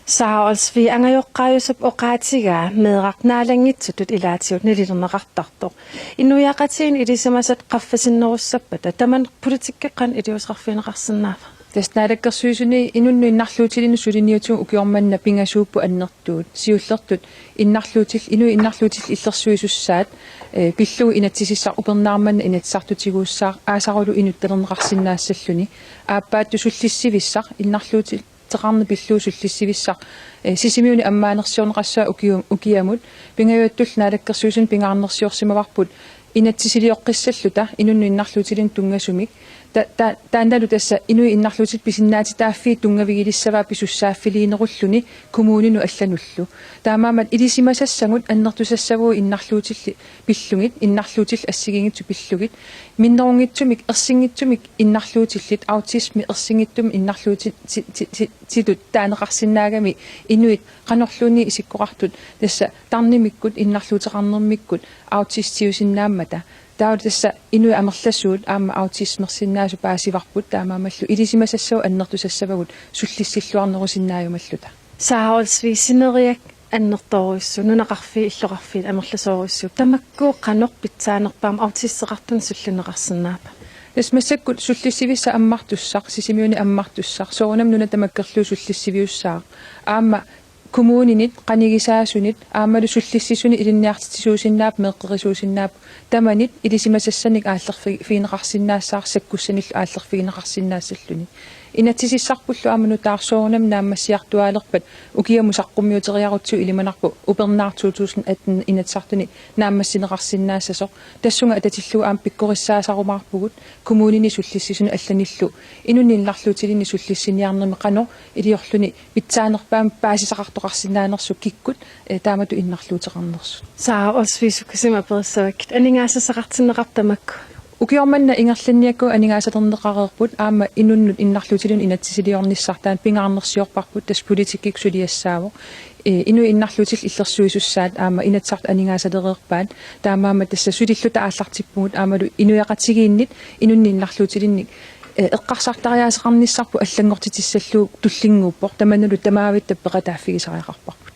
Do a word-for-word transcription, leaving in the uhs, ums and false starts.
Sara Olsvig, angajoqqaajusup oqaatigaa meeraq naalanngitsutut ilaatigut nalilerneqartartoq. Inuiaqatigiinni ilisimasat qaffasinnerussappata tamanna politikki qanoq iliuuseqarfigineqarsinnaava? Tassa Naalakkersuisuni inunnut innarluutilinnut suliniutigut ukioq manna pingasuupput annertuut. Siullertut innarluutillit, inuit innarluutillit illersuisussaat, eh, pillugu inatsisissaq upernaaq manna inatsisartut tigussavaat, aasarulu inuttulerneqarsinnaassalluni. Aappaattut sullissivissaq innarluuti- -teqarneq pillugu sullissivissaq, eh, Sisimiuni ammaanersiorneqassaaq ukiu-, ukiamut, pingajuattullu Naalakkersuisuni pingaarnersiorsimavarput inatsisilioqqissalluta inunnut innarluutilinnut tunngasumik. Ta-, ta-, taannalu tassa inuit innarluutillit pisinnaatitaaffii tunngavigilissavaat pisussaaffiliinerulluni kommuninut allanullu. Taamaammat ilisimasassagut annertusassavagut innarluutillit pillugit, innarluutillit assigiinngitsut pillugit. Minnerunngitsumik, ersinngitsumik innarluutillit, autismi ersinngitsumik innarluuti-, ti-, ti-, ti-, -titut taaneqarsinnaagami inuit qanorluunniit isikkoqartut tassa tarnimikkut innarluuteqarnermikkut autistiusinnaammata. Taava tassa inuit amerlasuut aamma autismersinnaasut paasivarput, taamaammallu ilisimasassagut annertusassavagut sullissilluarnerusinnaajumalluta. Sara Olsvig, sineriak annertoorujussuuvoq, nunaqarfiit illoqarfiit amerlasoorujussuupput. Tamakku qanoq pitsaanerpaamik autisteqartunut sullinneqarsinnaava? Tassa massakkut sullissivissaq ammartussaq, Sisimiuni ammartussaq, soorunami nuna tamakkerlugu sullissiviussaaq. Aamma kommuninit, qanigisaasunit, aammalu sullissisuni ilinniartitsisuusinnaapput, meeqqerisuusinnaapput, tamanit ilisimasassanik aallerfi-, -figineqarsinnaassaaq, sakkussanillu aallerfigineqarsinnaassalluni. Inatsisissarpullu aamma nutaaq soorunami naammassiartuaalerpat ukiamut saqqummiuteriarutsigu ilimanarpoq upernaaq to tusind atten Inatsisartuni naammassineqarsinnaassasoq. Tassunga atatillugu aamma pikkorissaasarumaarpugut kommunini sullissisuni allanillu inunnut innarluutilinnut sullissiniarnermi qanoq iliorluni pitsaanerpaamik paasisaqartoqarsinnaanersut kikkut, eh, taamatut innarluuteqarnersut. Sara Olsvig, sukkasuumik aperissavakkit. Aningaasassaqartinneqarpa tamakku? Ukioq manna ingerlanniakkagut aningaasalerneqareerput, aamma inunnut innarluutilinnut inatsisiliornissaq taanna pingaarnersiorparput, tassa politikkikkut suliassaavoq. Eh, inuit innarluutillit illersuisussaat aamma Inatsisartut aningaasalereerpaat, taamaammat tassa sulilluta aallartippugut aammalu inuiaqatigiinnit inunnit innarluutilinnik, eh, eqqarsartariaaseqarnissarput allanngortitissallugu tullinnguuppoq, tamannalu tamavitta peqataaffigisariaqarparput.